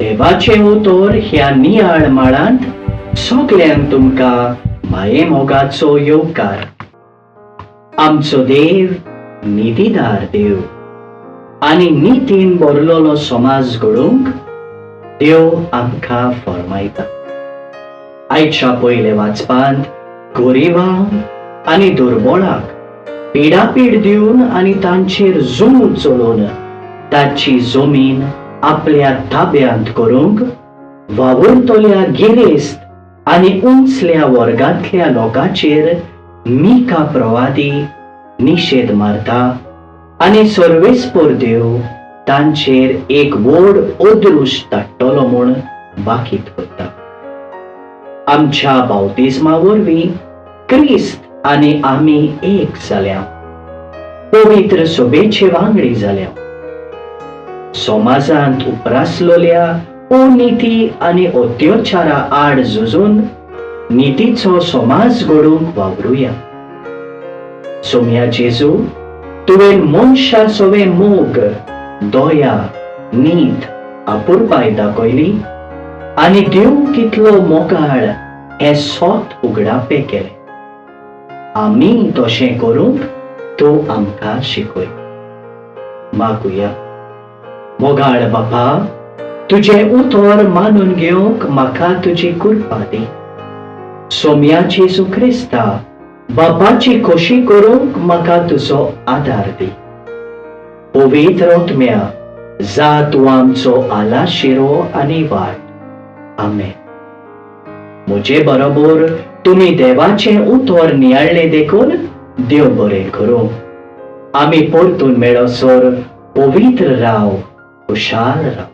देवाचें उतर ह्या नियाळ माळांत सगल्यांक तुमकां माये मोगाचो येवकार. आमचो देव नितीदार देव आनी नितीन भरलेलो समाज घडोवंक देव आमकां फरमायता. आयच्या पयले वाचपांत गरिबांक आनी दुर्बळाक पिडापीड दिवन आनी तांचेर जुलूम चलोवन ताची जमीन आपल्या ताब्यांत करूंक वावुरतल्या गिरेस्त आनी उंचल्या वर्गांतल्या लोकांचेर मिका प्रवादी निशेध मारता आनी सर्वेस्पर देव तांचेर एक व्हड अदृश्ट धाडटलो म्हूण बाकीत करता. आमच्या बावतिज्मा वरवीं क्रिस्त आनी आमी एक जाल्या, पवित्र सभेचे वांगडी जाल्या. समाजांत उप्रासलेल्या अनिती आनी अत्याचारा आड झुजून नितीचो समाज घडोवंक वावरुया. सोम्या जेजू, तुवें मनशा सवें मोग, दया, नीत, अपुरबाय दाखयली आनी देव कितलो मोगाळ हें सत उगडापें केलें. आमी तशें करूंक तूं आमकां शिकय. मागुया. मोगाळ बापा, तुजें उतर मानून घेवंक म्हाका तुजी कृपा दी. सोम्या जेजू क्रिस्ता, बापाची खोशी करूंक म्हाका तुजो आदार दी. पवित्र आत्म्या, जा तूं आमचो आलाशिरो आनी वाट. आमेन. म्हजे बरोबर तुमी देवाचें उतर नियाळ्ळें देखून देव बरें करूं. आमी परतून मेळसर पवित्र राव, खुशाल राव.